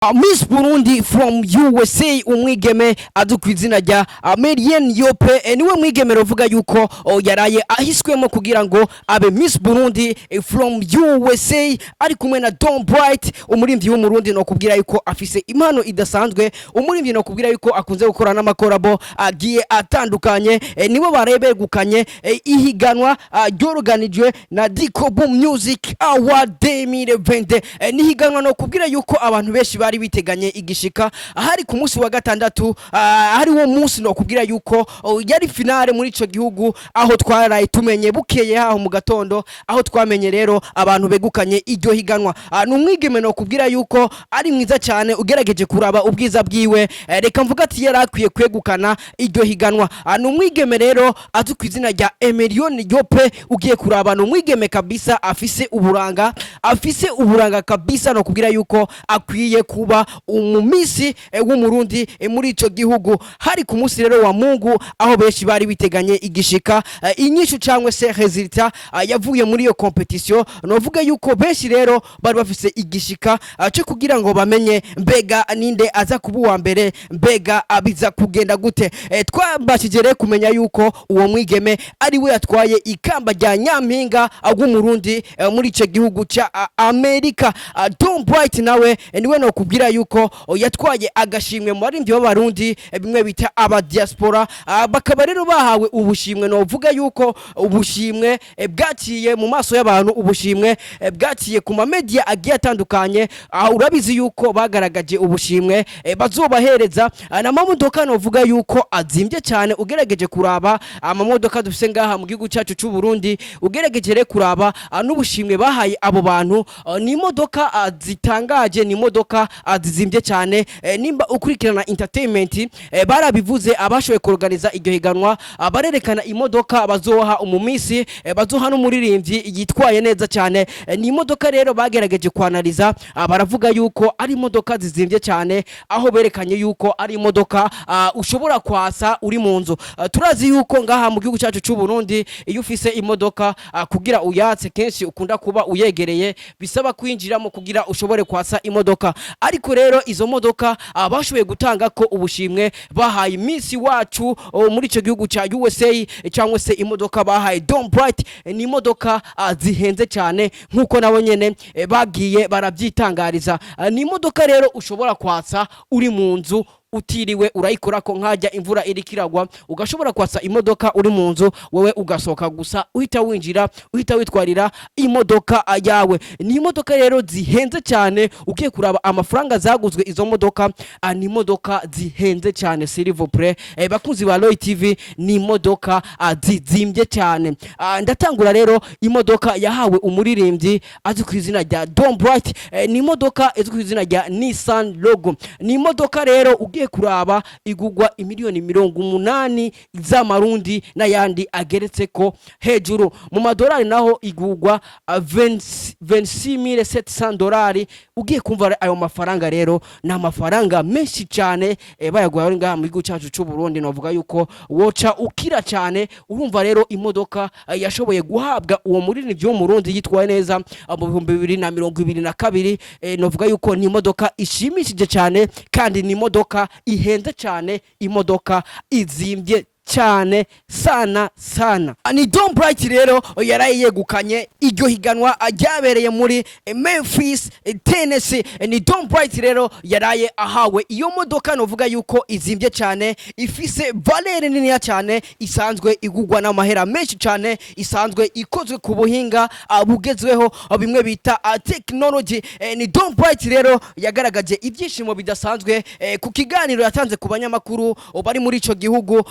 Miss Burundi from USA, umwigeme azwi ku izina rya Merien Yope, niwe mwigeme ruvuga yuko yaraye ahiswemo kugira ngo abe Miss Burundi from USA, ari kumwe na Don Bright, umuririmvyi w'Umurundi no kubwira yuko afise impano idasanzwe, umuririmvyi no kubwira yuko akunze gukora n'amakorabo agiye atandukanye. Niwe barebegukanye ihiganwa ryoruganijwe na Dico Boom Music Award 2020. Nihiganwa no kubwira yuko abantu benshi bari biteganye igishika. Hari ku munsi wa gatandatu, ari wo munsi no kubwira yuko yari finale muri ico gihugu, aho twaraye tumenye bukeye haho mu gatondo, aho twamenye rero abantu begukanye iryo higanwa. Ni umwigeme no kubwira yuko ari mwiza cyane. Ugerageje kuraba ubwiza bwiwe, reka mvuga ati yari akwiye kwegukana iryo higanwa. Ni umwigeme rero azwi ku izina rya Emilion Yope. Ugiye kuraba, ni umwigeme kabisa afise uburanga, afise uburanga kabisa, no kubwira yuko akwiye kuba umumisi w'Umurundi muri ico gihugu. Hari ku munsi rero wa Mungu, aho benshi bari biteganye igishika inyishu cyangwa se résultat yavuye muri iyo compétition. Novuga yuko benshi rero bari bafise igishika cyo kugira ngo bamenye mbega ninde aza kuba uwa mbere, mbega abiza kugenda gute. Twabashije rero kumenya yuko uwo mwigeme ari we yatwaye ikamba rya nyampinga w'Umurundi muri ico gihugu ca Amerika. Don Bright nawe niwe no kubwira yuko yatwaye agashimwe mu baririmbyi b'Abarundi, bimwe bita aba diaspora. Bakaba rero bahawe ubushimwe, novuga yuko ubushimwe bwaciye mu maso y'abantu, ubushimwe bwaciye ku ma media agiye atandukanye. Urabizi yuko bagaragaje ubushimwe bazobahereza n'amamodoka novuga yuko azimbye cyane. Ugerageje kuraba amamodoka dufise ngaha mu gihugu cyacu cy'u Burundi, ugerageje rero kuraba n'ubushimwe bahaye abo bantu, ni imodoka zitangaje, ni imodoka zizimbye cyane. Nimba ukurikirana entertainment, barabivuze abashoboye kuorganiza iryo higanwa, barerekana imodoka bazoha umumisi, bazoha n'umuririmbyi yitwaye neza cyane. Ni imodoka rero bagerageje kwanaliza, baravuga yuko ari imodoka zizimbye cyane, aho berekanye yuko ari imodoka ushobora kwasa uri mu nzu. Turazi yuko ngaha mu gihugu cyacu cy'u Burundi, iyo ufise imodoka, kugira uyatse kenshi ukunda kuba uyegereye, bisaba kwinjiramo kugira ushobore kwasa imodoka. Ariko rero izo modoka bashoboye gutanga ko ubushimwe bahaye Miss wacu muri icyo gihugu cya USA, cyangwa se imodoka bahaye Don Bright, ni imodoka zihenze cyane, nkuko nabo nyene bagiye barabyitangariza. Ni imodoka rero ushobora kwatsa uri mu nzu utiriwe urayikora ko nkajya imvura iriko iragwa, ugashobora kwatsa imodoka uri mu nzu, wowe ugasohoka gusa, uhita winjira, uhita witwarira imodoka yawe. Ni imodoka rero zihenze cyane. Ugiye kuraba amafaranga zaguzwe izo modoka, ni imodoka zihenze cyane, s'il vous plaît. Bakunzi ba Roy TV, ni imodoka zizimbye cyane. Ndatangura rero imodoka yahawe umuririmbyi azwi ku izina rya Don Bright. Ni imodoka izwi ku izina rya Nissan Rogue. Ni imodoka rero ugiye kuraba igugwa imiliyoni 80 z'amarundi n'ayandi ageretse ko hejuru. Mu madolari naho igugwa 26,700 dolari. Ugiye kumva ayo mafaranga rero, ni amafaranga menshi cyane. Bayaguha ngaha mu gihugu cyacu cy'u Burundi, novuga yuko woca ukira cyane. Urumva rero imodoka yashoboye guhabwa uwo muririmbyi w'Umurundi yitwaye neza mu 2022, novuga yuko ni imodoka ishimishije cyane, kandi ni imodoka ihenze cyane, imodoka izimbye cyane sana sana. Ni Don Bright rero yaraye yegukanye iryo higanwa ryabereye muri Memphis, Tennessee. Ni Don Bright rero yaraye ahawe iyo modoka, novuga yuko izimbye cyane, ifise valeur niniya cyane, isanzwe igugwa n'amahera menshi cyane, isanzwe ikozwe ku buhinga bugezweho, bimwe bita technology. Ni Don Bright rero yagaragaje ibyishimo bidasanzwe ku kiganiro yatanze ku banyamakuru bari muri ico gihugu.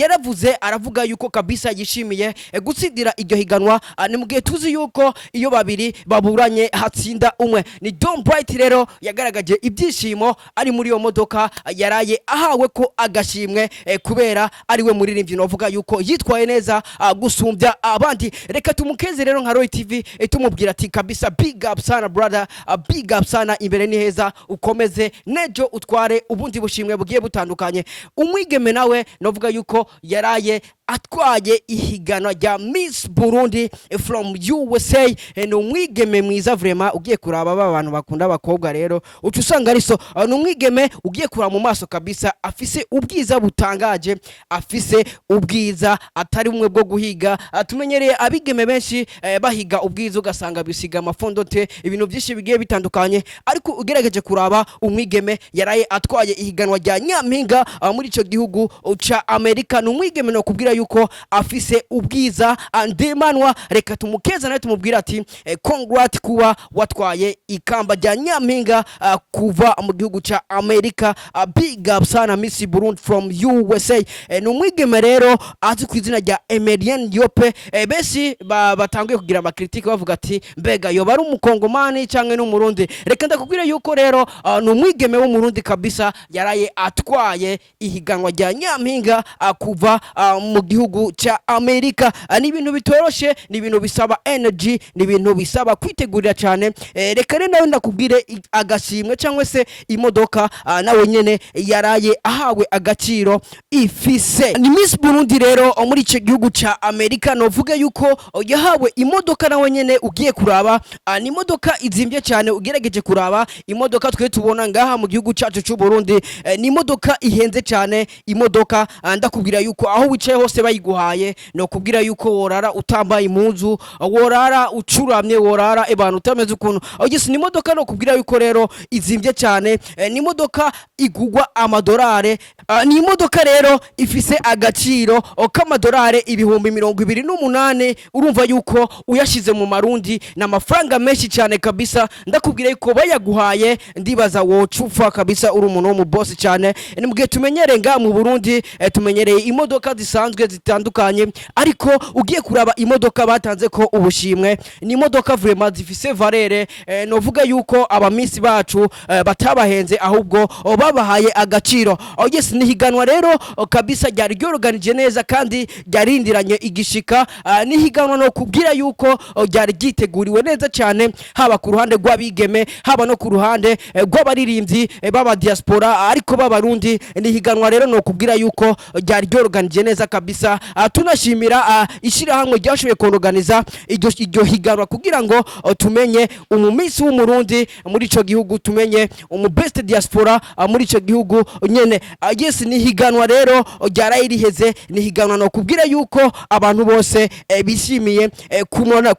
Yaravuze, aravuga yuko kabisa yishimiye gutsindira iryo higanwa. Ni mu gihe tuzi yuko iyo babiri baburanye hatsinda umwe. Ni Don Bright rero yagaragaje ibyishimo ari muri iyo modoka yaraye ahawe ko agashimwe, kubera ari we muririmbyi novuga yuko yitwaye neza gusumbya abandi. Reka tumukeze rero nka Roy TV, tumubwira ati kabisa big up sana brother, big up sana, imbere ni heza, ukomeze nejo utware ubundi bushimwe bugiye butandukanye. Umwigeme nawe novuga yuko yuko yaraye atwaye ihiganwa rya Miss Burundi from USA. Ni umwigeme mwiza vraiment. Ugiye kuraba ba bantu bakunda abakobwa rero, uca usanga ari so. Ni umwigeme ugiye kuraba mu maso kabisa, afise ubwiza butangaje, afise ubwiza atari bumwe bwo guhiga. Tumenyereye abigeme benshi bahiga ubwiza, ugasanga bisiga ama fond de teint, ibintu byinshi bigiye bitandukanye, ariko ugerageje kuraba umwigeme yaraye atwaye ihiganwa rya Nyampinga muri ico gihugu ca Amerika, ni umwigeme no kubwira yuko afise ubwiza ndemanwa. Reka tumukeza nawe, tumubwira ati "Congrat kuba watwaye ikamba rya Nyampinga kuva mu gihugu ca Amerika." Big up sana, Miss Burundi from USA. Ni umwigeme rero azwi ku izina rya Emelienne Yope. Benshi batanguye kugira ama critiques, bavuga ati: "Mbega yoba ari umukongomani canke n'umurundi?" Reka ndakubwira yuko rero ni umwigeme w'umurundi kabisa yaraye atwaye ihiganwa rya Nyampinga kuva mu gihugu ca Amerika. Ni ibintu bitoroshe, ni ibintu bisaba energy, ni ibintu bisaba kwitegurira cyane. Reka rero nawe ndakubwire agashimwe cyangwa se imodoka nawe nyene yaraye ahawe agaciro ifise. Ni Miss Burundi rero muri ico gihugu ca Amerika, novuga yuko yahawe imodoka nawe nyene. Ugiye kuraba ni imodoka izimbye cyane. Ugerageje kuraba imodoka twe tubona ngaha mu gihugu cyacu cy'u Burundi, ni imodoka ihenze cyane. Imodoka ndakubwira yuko aho wicaye hose bayiguhaye, no kubwira yuko worara utambaye impuzu, worara ucuramye, worara ebana utameze ukuntu. Aho gisi ni imodoka no kubwira yuko rero izimbye cyane. Ni imodoka igugwa amadolari. Ni imodoka rero ifise agaciro k'amadolari 28,000. Urumva yuko uyashize mu marundi ni amafaranga menshi cyane kabisa. Ndakubwira yuko bayaguhaye, ndibaza wocufa kabisa, uri umuntu wo mu boss cyane. Ni mugihe tumenyereye ngaha mu Burundi, tumenyereye imodoka zisanzwe zitandukanye, ariko ugiye kuraba imodoka batanze ko ubushimwe, ni imodoka vraiment zifise valeur. Novuga yuko aba miss bacu batabahenze, ahubwo babahaye agaciro. Oh yes, ni higanwa rero kabisa ryari ryoruganije neza kandi ryarindiranye igishika. Ni higanwa no kubwira yuko ryari ryiteguriwe neza cyane, haba ku ruhande rw'abigeme, haba no ku ruhande rw'abaririmbyi b'aba diaspora ariko b'abarundi. Ni higanwa rero no kubwira yuko ryari ryoruganije neza kabisa. Tunashimira ishirahamwe ryashoboye kuorganiza iryo higanwa kugira ngo tumenye umu miss w'umurundi muri ico gihugu, tumenye umu best diaspora muri ico gihugu nyene. Yes, ni higanwa rero ryaraye riheze. Ni higanwa no kubwira yuko abantu bose bishimiye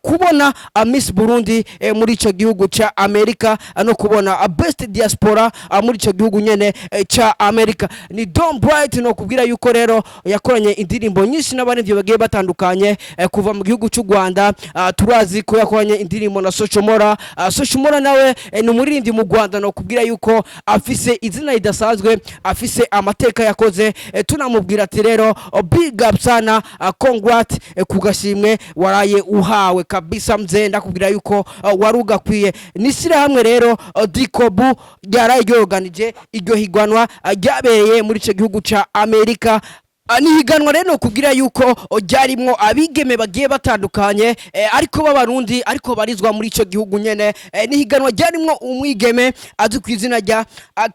kubona Miss Burundi muri ico gihugu ca Amerika, no kubona best diaspora muri ico gihugu nyene ca Amerika. Ni Don Bright, no kubwira yuko rero yakoranye indirimbo nyinshi n'abaririmbyi bagiye batandukanye kuva mu gihugu cy'u Rwanda. Turazi ko yakoranye indirimbo na Social Mula. Social Mula nawe ni umuririmbyi mu Rwanda, no kubwira yuko afise izina ridasanzwe, afise amateka yakoze. Tunamubwira ati rero big up sana, congrat ku gashimwe waraye uhawe kabisa mzee, ndakubwira yuko wari ugakwiye. Ni shyirahamwe rero Dikobu ryaraye ryorganije iryo higanwa ryabereye muri ico gihugu ca Amerika. Ni higanwa rero kugira yuko ryarimwo abigeme bagiye batandukanye, ariko b'abarundi, ariko barizwa muri ico gihugu nyene. Ni higanwa ryarimwo umwigeme azwi ku izina rya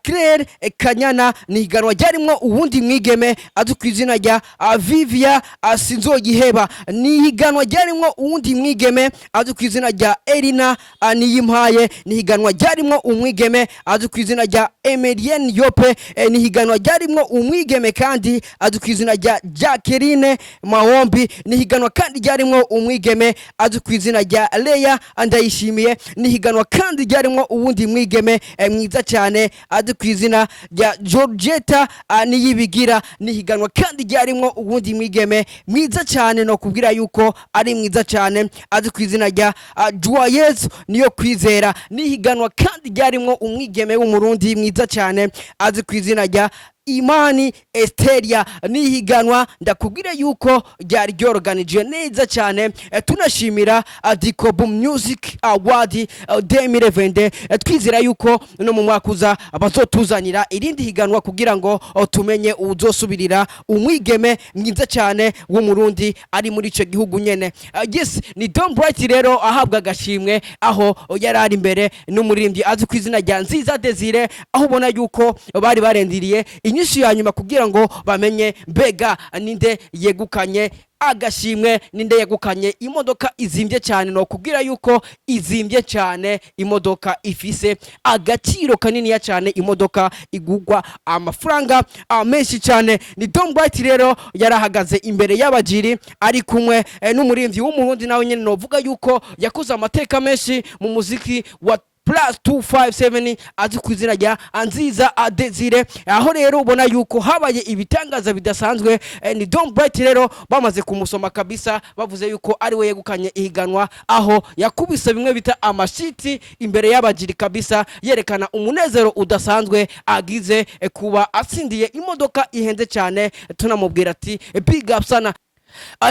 Claire Kanyana. Ni higanwa ryarimwo uwundi mwigeme azwi ku izina rya Vivia Sinzogiheba. Ni higanwa ryarimwo uwundi mwigeme azwi ku izina rya Elina Niyimpaye. Ni higanwa ryarimwo umwigeme azwi ku izina rya Emelienne Yope. Ni higanwa ryarimwo umwigeme kandi azwi ku izina rya Jacqueline Mahombi. Ni higanwa kandi ryarimwo umwigeme azwi ku izina rya Leya Ndayishimiye. Ni higanwa kandi ryarimwo uwundi mwigeme mwiza cyane azwi ku izina rya Georgetta Niyibigira. Ni higanwa kandi ryarimwo uwundi mwigeme mwiza cyane, no kubwira yuko ari mwiza cyane, azwi ku izina rya Joyeuse Niyo Kwizera. Ni higanwa kandi ryarimwo umwigeme w'umurundi mwiza cyane azwi ku izina rya Imani Esteria. Nihiganwa ndakubwira yuko ryari ryorganije neza cyane. Tunashimira Dikobu Music Award 2020. Twizera yuko no mu mwaka uza bazotuzanira irindi higanwa kugira ngo tumenye uzosubirira umwigeme mwiza cyane w'umurundi ari muri ico gihugu nyene. Yes, ni Don Bright rero ahabwa agashimwe, aho yari ari imbere n'umuririmbyi azwi ku izina rya Nziza Desire, aho ubona yuko bari barendiriye. Inyishu ya nyuma kugira ngo bamenye mbega ninde yegukanye agashimwe, ninde yegukanye imodoka izimbye cyane. No kubwira yuko izimbye cyane, imodoka ifise agaciro kaniniya cyane, imodoka igugwa amafaranga menshi cyane. Ni Don Bright rero yarahagaze imbere y'abajiri ari kumwe n'umuririmvyi w'Umurundi, nawe nyene novuga yuko yakoze amateka menshi mu muziki wa +257, azi ku izina rya Nziza Desire. Aho rero ubona yuko habaye ibitangaza bidasanzwe. Ni Don Bright rero bamaze kumusoma kabisa, bavuze yuko ari we yegukanye ihiganwa, aho yakubise bimwe bita amashiti imbere y'abajiri kabisa, yerekana umunezero udasanzwe agize kuba atsindiye imodoka ihenze cyane. Tunamubwira ati big up sana.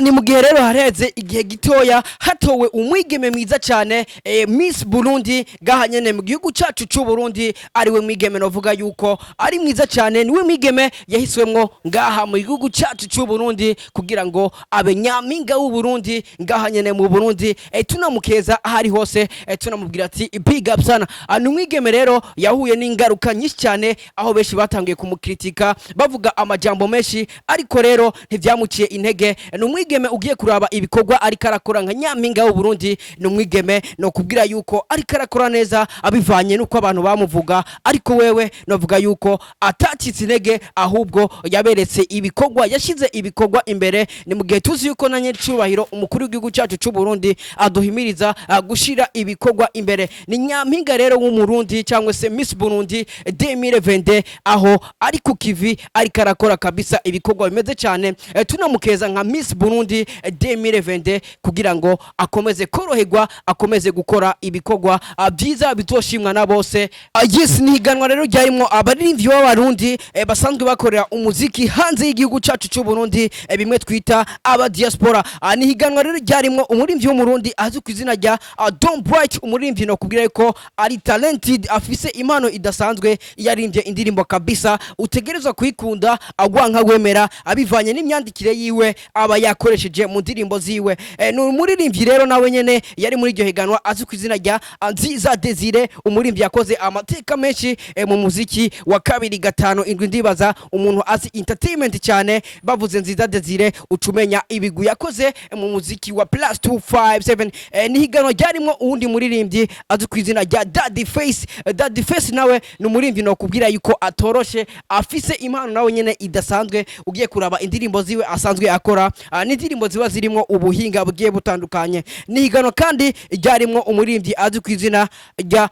Ni mu gihe rero hareze igihe gitoya hatowe umwigeme mwiza cyane, Miss Burundi gaha nyene mu gihugu cacu c'u Burundi, ariwe mwigeme novuga yuko ari mwiza cyane. Niwe mwigeme yahiswemwo ngaha mu gihugu cacu c'u Burundi kugira ngo abe nyampinga w'u Burundi ngaha nyene mu Burundi. Tunamukeza aho ari hose, tunamubwira ati big up sana. Ni umwigeme rero yahuye n'ingaruka nyinshi cyane, aho benshi batangiye kumukritika bavuga amajambo menshi, ariko rero ntivyamuciye intege. Ni umwigeme ugiye kuraba ibikorwa ariko arakora nka nyampinga w'u Burundi, ni umwigeme no kubwira yuko ariko arakora neza abivanye nuko abantu bamuvuga, ariko wewe novuga yuko atacitse intege, ahubwo yaberetse ibikorwa, yashize ibikorwa imbere. Ni mu gihe tuzi yuko na nyiricubahiro umukuru w'igihugu cyacu cy'u Burundi aduhimiriza gushira ibikorwa imbere. Ni nyampinga rero w'Umurundi cyangwa se Miss Burundi 2022, aho ari ku kivi ariko arakora kabisa ibikorwa bimeze cyane. Tunamukeza nka Miss Burundi 2022 kugira ngo akomeze koroherwa, akomeze gukora ibikorwa byiza bizoshimwa na bose. Yes, ni higanwa rero ryarimwo abaririmbyi b'Abarundi basanzwe bakorera umuziki hanze y'igihugu cyacu cy'u Burundi, bimwe twita aba diaspora. Ni higanwa rero ryarimwo umuririmbyi w'Umurundi azwi ku izina rya Don Bright, umuririmbyi no kubwira ko ari talented, afise impano idasanzwe. Yaririmbye indirimbo kabisa utegerezwa kuyikunda agwanka wemera, abivanye n'imyandikire yiwe aba yakoresheje mu ndirimbo ziwe. Ni umuririmbyi rero nawe nyene yari muri iryo higanwa azwi ku izina rya Nziza Desire, umuririmbyi yakoze amateka menshi mu muziki wa 257. Ndibaza umuntu azi entertainment cyane, bavuze Nziza Desire ucumenya ibigwi yakoze mu muziki wa +257. Ni higanwa ryarimwo uwundi muririmbyi azwi ku izina rya Daddy Face. Daddy Face nawe ni umuririmbyi nokubwira yuko atoroshe, afise impano nawe nyene idasanzwe. Ugiye kuraba indirimbo ziwe asanzwe akora, n'indirimbo ziba zirimo ubuhinga bugiye butandukanye. Ni higanwa kandi ryarimwo umuririmbyi azwi ku izina rya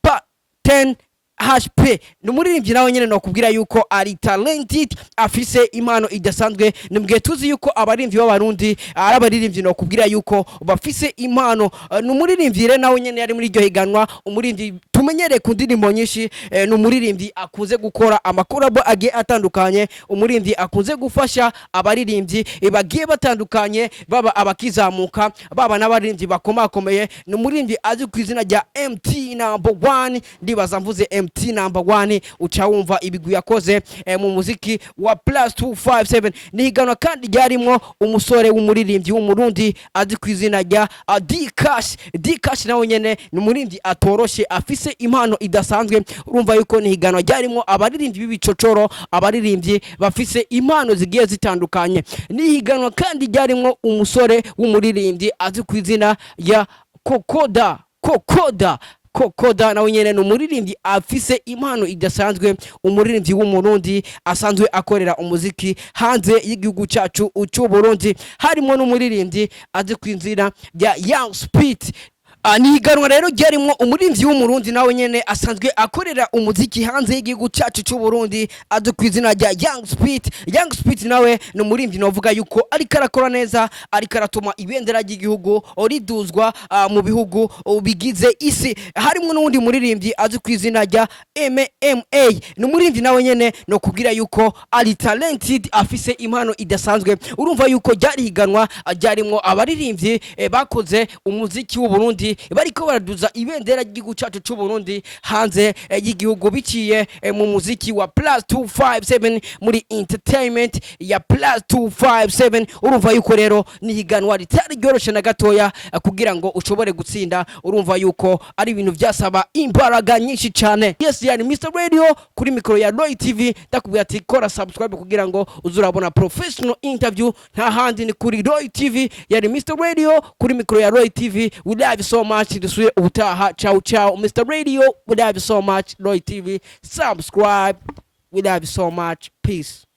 Pa 10 HP, ni umuririmbyi nawe nyene nokubwira yuko ari talented, afise impano idasanzwe. Ni tuzi yuko abaririmbyi b'Abarundi ari abaririmbyi nokubwira yuko bafise impano. Ni umuririmbyi rero nawe nyene yari muri iryo higanwa, umuririmbyi tumenyereye ku ndirimbo nyinshi. Ni umuririmbyi akunze gukora amakorabo agiye atandukanye, umuririmbyi akunze gufasha abaririmbyi bagiye batandukanye, baba abakizamuka, baba n'abaririmbyi bakomakomeye. Ni umuririmbyi azwi ku izina rya MT Number One. Ndibaza mvuze MT Number One uca wumva ibigwi yakoze mu muziki wa +257. Ni higanwa kandi ryarimwo umusore w'umuririmbyi w'Umurundi azwi ku izina rya D Cash. D Cash nawe nyene ni umuririmbyi atoroshe, afise impano idasanzwe. Urumva yuko ni higanwa ryarimwo abaririmbyi b'ibicocoro, abaririmbyi bafise impano zigiye zitandukanye. Ni higanwa kandi ryarimwo umusore w'umuririmbyi azwi ku izina rya Kokoda. Kokoda nawe nyene ni umuririmbyi afise impano idasanzwe, umuririmbyi w'Umurundi asanzwe akorera umuziki hanze y'igihugu cyacu cy'u Burundi. Harimo n'umuririmbyi azwi ku izina rya Young Speed. Ni higanwa rero ryarimwo umuririmbyi w'Umurundi nawe nyene asanzwe akorera umuziki hanze y'igihugu cyacu cy'u Burundi, azwi ku izina rya Young Speed. Young Speed nawe ni umuririmbyi novuga yuko ariko arakora neza, ariko aratuma ibendera ry'igihugu riduzwa mu bihugu bigize isi. Harimwo n'uwundi muririmbyi azwi ku izina rya MMA, ni umuririmbyi nawe nyene no kubwira yuko ari talented, afise impano idasanzwe. Urumva yuko ryari higanwa ryarimwo abaririmbyi bakoze umuziki w'u Burundi. Burundi bariko baraduza ibendera ry'igihugu cacu c'u Burundi hanze y'igihugu biciye mu muziki wa Plus 257, muri entertainment ya Plus 257. Urumva yuko rero ni higanwa ritari ryoroshe na gatoya kugira ngo ushobore gutsinda. Urumva yuko ari ibintu byasaba imbaraga nyinshi cyane. Yes, yani Mr Radio kuri mikoro ya Roy TV, ndakubwira ati kora subscribe kugira ngo uzurabona professional interview. Nta handi, ni kuri Roy TV. Yani Mr Radio kuri mikoro ya Roy TV. We love you so much. Dusubire ubutaha. Ciao ciao. Mr Radio, we love you so much. Roy TV, subscribe. We love you so much. Peace.